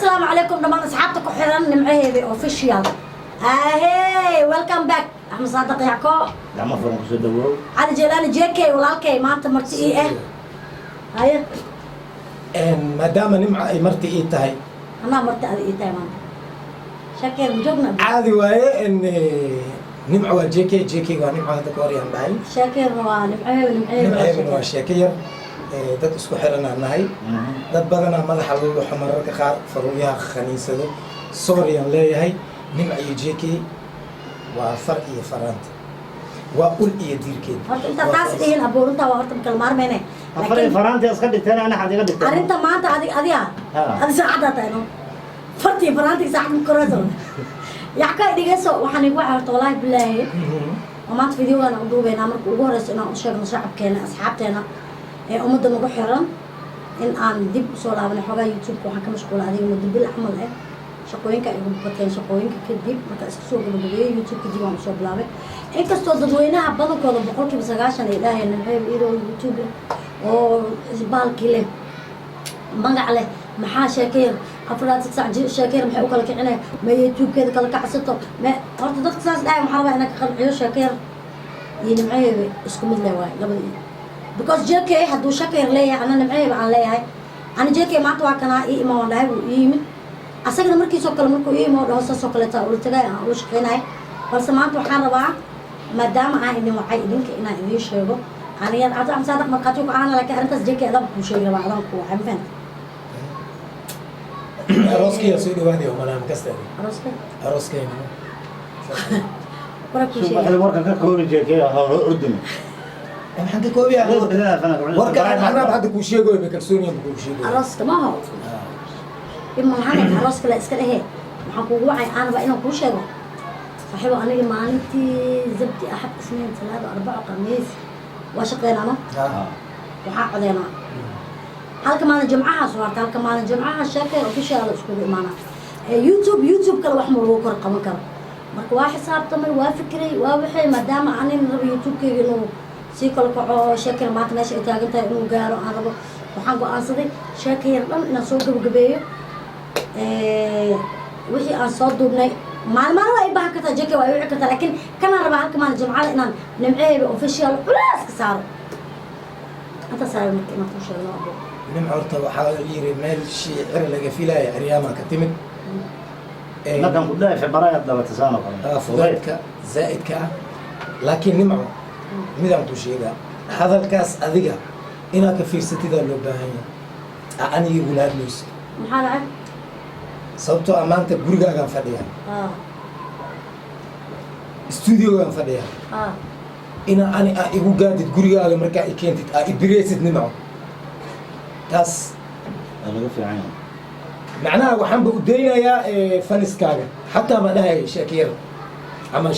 Asalaamu calaykum dhammaan asxaabta ku xiran Nimcaheeda Official. Ahey, welcome back, Axmed Saadiq Yacko. Gacmo furan kusoo dhawoow. Cali Jeelaani JK, walaalkay maanta marti ii ah. Haye. Maadaama Nimca ay marti ii tahay. Anaa marti adi ii tahay maanta. Shakeer ma joogna? Caadi waaye. Nimca waa JK, JK waa Nimca. Hadda ka hor yaan dhahay. Shakeerna waa Nimcaheeda, Nimcaheeda. Nimceebana waa sheeko yar. Dad isku xiranaan nahay. Dad badanaa madaxa luluxo, mararka qaar faruuryaha khaniisado. Sorry aan leeyahay. Nimca iyo JK waa far iyo faraanta, waa ul iyo diirkeed. Horta intaa taas dhihin, abuurintaa waa horta makala maarmayne. Afar iyo faraantii iska dhigteen, ana xad iga dhigteen. Arrinta maanta adig adiga Ha. adi saacaddaa tahay no fartii faraantii saacad ma koreyso. Yacka, dhigeyso, waxaan igu wacay horta, wallaahi bilaahi, oo maanta videogan u duubeynaa marka ugu horeyso inaan u sheegno shacabkeena, asxaabteena ee ummadda nagu xiran in aan dib usoo laabanay. Xoogaa YouTube-ka waxaan ka mashquula adiga muddo bil camal eh. Shaqooyinka ay igu bateen. Shaqooyinka kadib marka iska soo gabagabeeyey, YouTube kadib aan usoo bilaabay, inkastoo dadweynaha badankooda 90% ay dhahayeen Nimceeb iyadoo YouTube leh oo baalkii leh, magac leh, maxaa sheekayar afraad sac sheekayar maxay u kala kicinaya? Ma YouTube-keeda kala kacsato? Ma horta dadka saas dhahay waxaa rabaa inaan ka qanciyo. Sheekayar iyo Nimcaheeba isku mid leh waay labada, because JK hadduu shakayar leeyahay, ana Nimcaheeba aan leeyahay. Ani JK maanta waa kanaa ii imaan waan dhahay, wuu ii yimid. Asagana markiisoo kale markuu ii imaa dhaho, saasoo kaleeta ula tagay, aan ula shaqeynay. Balse maanta waxaan rabaa, maadaama aan idin wacay idinka, inaan idiin sheego aniga Cabdi Axmed Saadiq markhaati ku ahaana, laakiin arrintaas JK adaan kuu sheegi rabaa, adaan ku wacay. Ma fahanta? Arooskiyaa soo dhawaanaya umalaa makasteeda. Arooska? Arooskeyna. Wara kuu sheegay. Subaxdii warka ka koobi, JK ordun. Maxaan ka koobiyaa warka? Anaaba hadda kuu sheegoy ba, kalsooniya ba kuu sheegoy. Arooska maaho, dhib ma lahayn, arooska la iska dhehe. Waxaan kuugu wacay aan rabaa inaan kuu sheego, saaxiibo, aniga maalintii Sabti, Axad, Isniin, Talaado, Arbaco, Khamiis waa shaqeynaa no. Waxaa codeynaa halka maalin Jimcaha soo harta. Halka maalin Jimcaha Sheekay Official iskugu imaanaa. YouTube kale wax ma lagu kor qaban karo. Marka waa xisaabtamay, waa fikiray, waa waxay maadaama anin rabo YouTube-keyga inuu sii kala kaco, Sheekayar maanta meesha ay taagan tahay inuu gaaro aan rabo, waxaan go-aansaday Sheekayar dhan inaan soo gabagabeeyo. Wixii aan soo duubnay maalin maalin waa i baahan kartaa, JK waa i wici kartaa, laakiin kanaan rabaa halka maalin Jimcada inaan Nimcaheyba Official culays ka saaro. Intaas rabay marka inaan kuu sheegno, abo. Nimca, horta waxaa la yiri meel shiicir laga filaya ciryaamaa ka timid. Markaan ku dhahay febraayad dhalatay saan oo kale. Fudaydka zaa'idka ah. Laakiin Nimco, midaan ku sheegaa, hadalkaas adiga inaad ka fiirsatidaa loo baahan yahay, aniga igula hadlayso. Maxaa dhacay? Sababtoo ah maanta gurigaagaan fadhiyaa, studiogaan fadhiyaa. Ina ani aa igu gaadid gurigaaga markaa i keentid, aa ibireysid, Nimco, taas Waa laga fiican yahay. Macnaha waxaanba u daynayaa fans-kaaga. Xataa ma dhahay Sheekiyar ama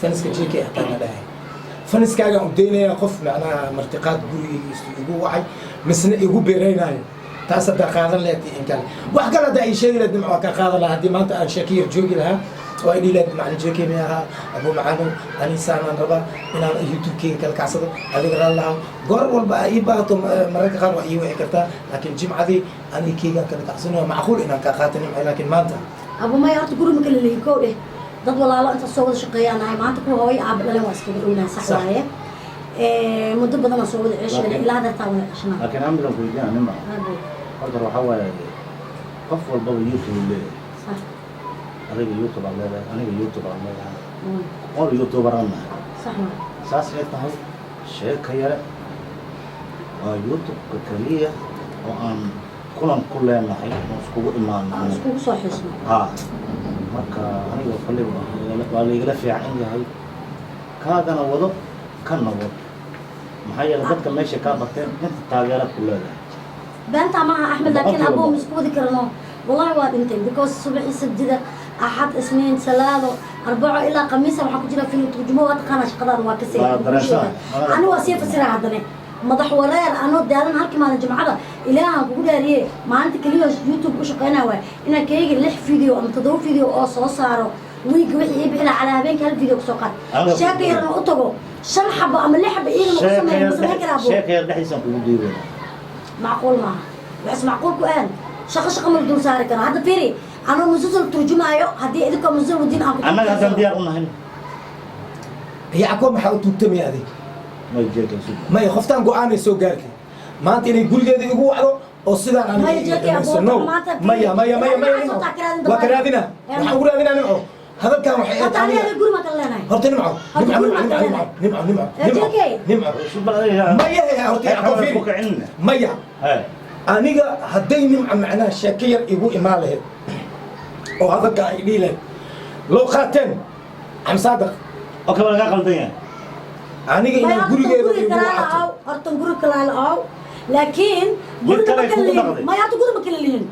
fans-ka JK, xataa ma dhahay fans-kaagaan u daynayaa. Qof macnaha martiqaad gurigiisu igu wacay misna igu beeraynayo, taas haddaa qaadan lahayd in kale, wax kale haddaa ii sheegi lahayd, Nimco, waa ka qaadan lahaa. Haddii maanta aan Sheekiyar joogi lahaa oo ay dhihi lahayd macalin JK mi ahaa, abu macano, anisaanaan rabaa inaan YouTube-keyga kala kacsado, adiga raan lahaa. Goor walba aa ii baahato, mararka qaar waa ii wici kartaa, laakiin Jimcadii aniga keygaan kala kacsanayo, macquul inaan kaa qaata, Nimco, laakiin maanta Abu, maya, horta guri ma kala lihi. Kow dheh, dad walaalo inta soo wada shaqeeyaan nahay. Maanta kuwa hooyo aaba dhalen waa iskaga dhownahay, sax. Sax. Waaye, muddo badan aan soo wada ceshana, ilaa hadeertaa wada ceshanaa. Laakiin amidan ku weydiinaa, Nimco. Aabo. Horta waxaa waaye qof walbaba YouTube leeyahay. Sax. Adiga YouTube aad leedahay, aniga YouTube aan leedahay, qol YouTuber aan nahay. Sax waa. Saas ay tahay, Sheeka Yare waa YouTube-ka keliya oo aan kulan ku leenahay oo iskugu imaano. Aan iskugu soo xiisno. Ha, marka aniga kolley waa laigala fiican yahay. Kaagana wado, kana wado, maxaa yeelay dadka meesha kaa barteen inta taageeraad ku leedahay. Beentaa maaha, Axmed, laakiin Boqolkiiba aboo boqol. ma isku wadi karno. Wallahi waa dhintay, because subaxii Sabtida, Axad, Isniin, Salaado, Arbaco ilaa Khamiisa waxaa ku jira film turjumo. Waa taqaanaa shaqadaan, waa kasii. Waa dareensan. Ani waa sii fasira haddane madax wareer anoo daalan. Halkii maalin Jimcada, Ilaahan kugu dhaariye, maalinta keliya YouTube u shaqeynaya waay inaan kayga lix video ama toddoba video oo soo saaro wiiga. Wixii ii bixi lahaa calaa habeenka hal video kusoo qaad. Aniga Sheeka yarna u tago, shan xabo ama lix xabo iyagana u sameeya, ma samayn karaa, abo? Sheeka Yar dhexdiisaan kugu duubeyna. Macquul maaha, waxaas macquul ku ahan. Shaqo shaqo ma la dul saari karo. Hadda fiiri, anoo musalsal turjumaayo, haddii idinkoo musalsal wadiin aan ku Annaga haddaan diyaar u nahay. Yacko, maxaa u tuugtamaya adig? May jeedo sug. Maya, qoftaan go-aanay soo gaartay maanta inay gurigeeda igu wacdo oo sidaan aniga Maya, iga Jackie, dhamayso. aboota No. maanta Maya, maya, maya, maya. Maxaa Nimco, soo taakiraadin? Waa ka raadina. Eh, waxaan ugu raadinaa Nimco hadalkan waxay Horta ahayd aniga aniga guri ma kala leenahay. Horta Nimco, Horta Nimco, guri ma Nimco, kala Nimco, Nimco, Nimco, Eh, Nimco, Jackie. Nimco. Sug bal adiga. Maya, horta Yacko, ku fiiri. kicinna. Maya. Hey. Aniga hadday Nimco macnaha sheeko yar igu imaan lahayd oo hadalka ay dhihi lahayd loo qaateen Xamsaadaq. Okay, waa lagaa qaldan yahay. Aniga Maya, inay horta gurigeeda guri igu kala wacato. lahaw, horta guri kala lahaw, laakiin Mid guriga kale ma kala kugu lihin. dhaqday. Maya, horta guri ma kala lihin,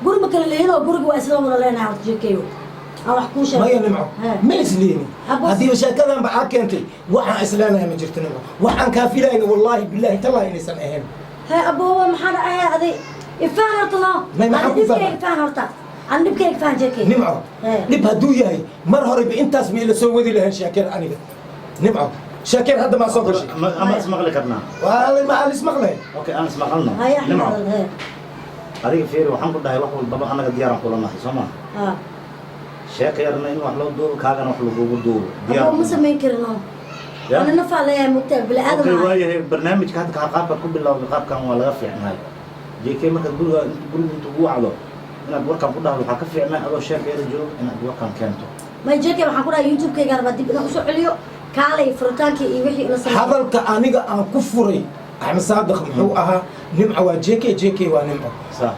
guri ma kala lihin, oo guriga waa isla wada leenahay. Horta JK-yo, aan wax kuu sheego. Maya Nimco, He. ma isliini. Abos. Haddii sheekadan ba aa keentay, waxaan isleenahay ma jirto Nimco. Waxaan kaa filayna, wallaahi bilaahi tallahi, inaysan ahayn. He, aboowa, maxaa dhacay aday? Ifaan horta no. May, maxaan ku dhibkayga fahmaa? Faan horta, aan dhibkayga faan, JK. Nimco, He. dhib hadduu yahay mar horeba intaas ma ila soo wadi lahayn sheekeer. Aniga Nimco, sheekeer hadda maa soo gashay. Ama ismaqli karnaa? Waa ma aan ismaqlay. Okay, aan ismaqalno. Haya. Nimco. Axmed, he. Adiga fiiri, waxaan ku dhahay wax walbaba annaga diyaaraan kula nahay, soo ma? Ha. Sheeka yarna in wax loo duubo, kaagana wax lagugu duubo, diyaar. Aboo, ma samayn karino. Ya? Ana nafaa leeyahay, mugtaa bini aadam Okay. ahay. Waayahay, barnaamijka hadda qaabkaad ku bilowday, qaabkan waa laga fiicnahay. JK, markaad guriga guriga inta ugu wacdo inaad warkan ku dhahdo, waxaa ka fiicnaa adoo sheekeeda joogo inaad warkan keento. May, JK, waxaan ku dhahay YouTube-kayga rabaa dib inaan usoo celiyo, kaalay furitaankii iyo wixii ila sameeyay. Hadalka aniga aan ku furay Axmed Saadiq muxuu ahaa? Nimco waa JK, JK waa Nimco. Sax.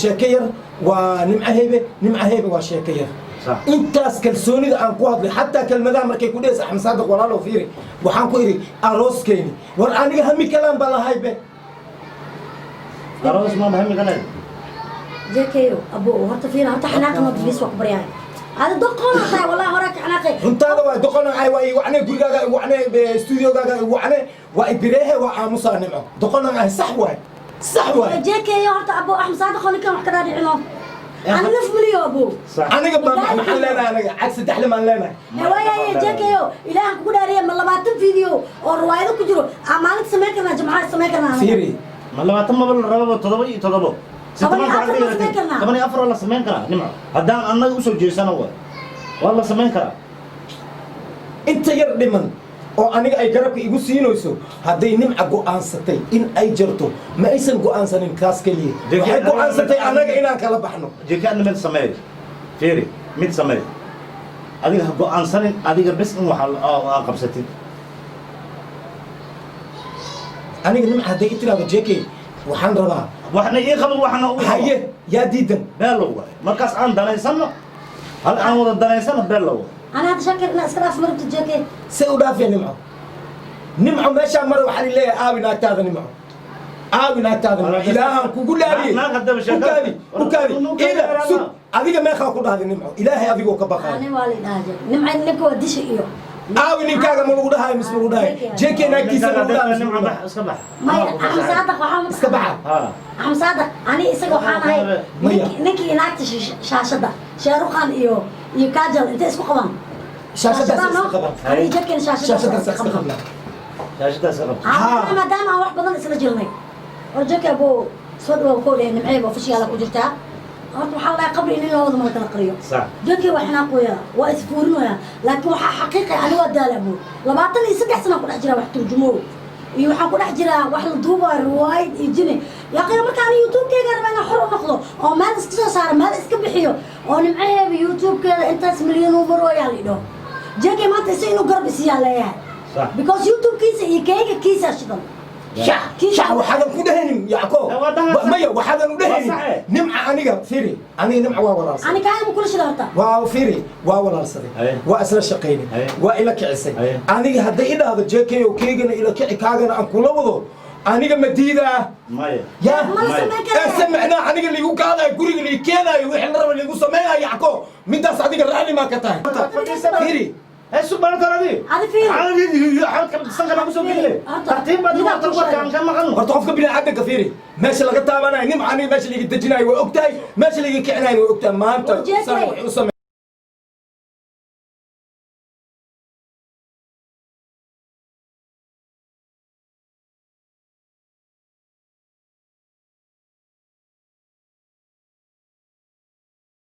Sheeke yar waa Nimco Heybe, Nimco Heybe waa sheeke yar. Sax. Intaas kalsoonida aan ku hadlay, xataa kelmadaha markay ku dhehaysa Axmed Saadiq, walaalow fiiri, waxaan ku idhi arooskeeni. War aniga hami kalaan baa lahaybe. Aroos ma hami kaleed? JK, abo, horta fiir, horta xanaaqa ma biis, waa ku baryahay. Ada doqona tahay, wallahi hore ka xanaaqay. Runtaada waa doqona ay, waa i wacne gurigaaga, i wacne studiogaaga, i wacne, waa ibireehe, waa aamusaa. Nimco, doqonan ahay, sax waay, sax waay. JK, horta abo, Axmed Saadiq oo ninkan wax ka dhaadhicino. Ana naf miliyo, abo. Sax. Aniga baa maxaan leenahay? Aniga cag saddex limaan leenahay. Waayaye JK, ilaahan kugu dhaariya, ma 20 video oo riwaayado ku jiro aa maalinta samayn karnaa, jimcaha samayn karnaa anaga? Fiiri. Ma 20 maba la rababa, 7 iyo 7. 14 ma samayn karnaa? 14 waa la samayn karaa Nimco, haddaan annaga usoo jeesano waa la samayn karaa. Inta yar dhiman oo aniga ay garabka igu siinayso, hadday Nimca go'aansatay in ay jarto, ma aysan go'aansanin kaas keliya. Waxay go'aansatay annaga inaan kala baxno. JK, adna mid sameey, fiiri, mid sameey. Adiga ha go'aansanin, adiga bes in waxa aa qabsatid. Aniga Nimca hadday i tiraahdo, JK, waxaan rabaa Waxna ii qabo, waxna u qabo. Haye, yaa diidan? Beelow waay, markaas aan danaysano, hal aan wada danaysano, beelow waay. Ana hadda shakir inaa iska dhaaf marabta, JK. Say u dhaafee Nimco? Nimco meeshaan mara waxaa leeyahay, aawi naagtaada Nimco, aawi naagtaada Nimco, ilaahaan kugu laariyey. Naag haddaba sheekada- Ukaadi, ukaadi, ila sug. Adiga meeqaa ku dhahday Nimco? Ilaahay adigoo ka baqaayo. Ani waa la idhaha JK nimca, ninka waa disha iyo Aawi ninkaaga ma lagu dhahayo mise lagu dhahayo? JK naagtiisa ma lagu dhahayo mise Nimco, lagu bax dhahayo? Iska bax. Maya, Axmed Saadiq waxaa Iska baxa. Ha. Axmed Saadiq, ani isaga waxaan ahay Maya. ninkii naagta shaashada Shaaruqan iyo Kajal intay isku qabaan. Shaashadaas iska qaban. Ani JK-na shaashadaas shaashadaas iska iska qabnaa. qabnaa. Shaashadaas iska qabto. Aa, maadaama aan wax badan isla jirnay, hor JK buu soo dhawow koo dhehe. Nimceeba ofishiyaala ku jirtaa. Horta waxaa lahay qabri in loo wada mala kala qariyo. Sax. JK waa xanaaqoya, waa isfuurinaya, laakiin waxaa xaqiiqa ani waa daala, abuu. 23 sana ku dhex jiraa wax turjumo iyo waxaan ku dhex jiraa wax la duubayo, riwaayad iyo jini yaqiina. Marka ani YouTube-keyga rabaa inaan xor u noqdo oo meel iska soo saaro, meel iska bixiyo, oo nimcaheeba YouTube-keeda intaas milyan uu marooyaa la idhaho. JK maanta isa inuu garab isiyaa leeyahay. Sax. Because YouTube-kiisa iyo keyga kiisaa shidan. Shax shax, waxaadan ku dhehaynin Yacko. Waa dhahaa. Maya, waxaadan u dhehaynin. Waa saxe. Nimca aniga fiiri, aniga Nimca waa walaalsaday. Ani kaaga ma kula shida horta. Waa fiiri, waa walaalsaday. Haye. Waa isla shaqaynay. Haye. Waa ila kicisay. Haye. Aniga hadday i dhahdo, JK o, keygana ila kici, kaagana aan kula wado, aniga ma diidaa? Maya. Ya. Mala samayn kara. Ese macnaa aniga liigu kaadayo, guriga lii keenaayo, wixii la raba liigu sameeyayo, Yacko, midaas adiga raalli maa ka tahay? Fiiri. Heesu barantaradi. Adi fiiri. Tartiib baad horta warkaan ka maqan. Horta qofka bini'aadanka fiiri, meesha laga taabanayo Nimca, aniga meesha liiga dejinayo way ogtahay, meesha liiga kicinayo way ogtahay maanta. War JK. Saan wax u samey.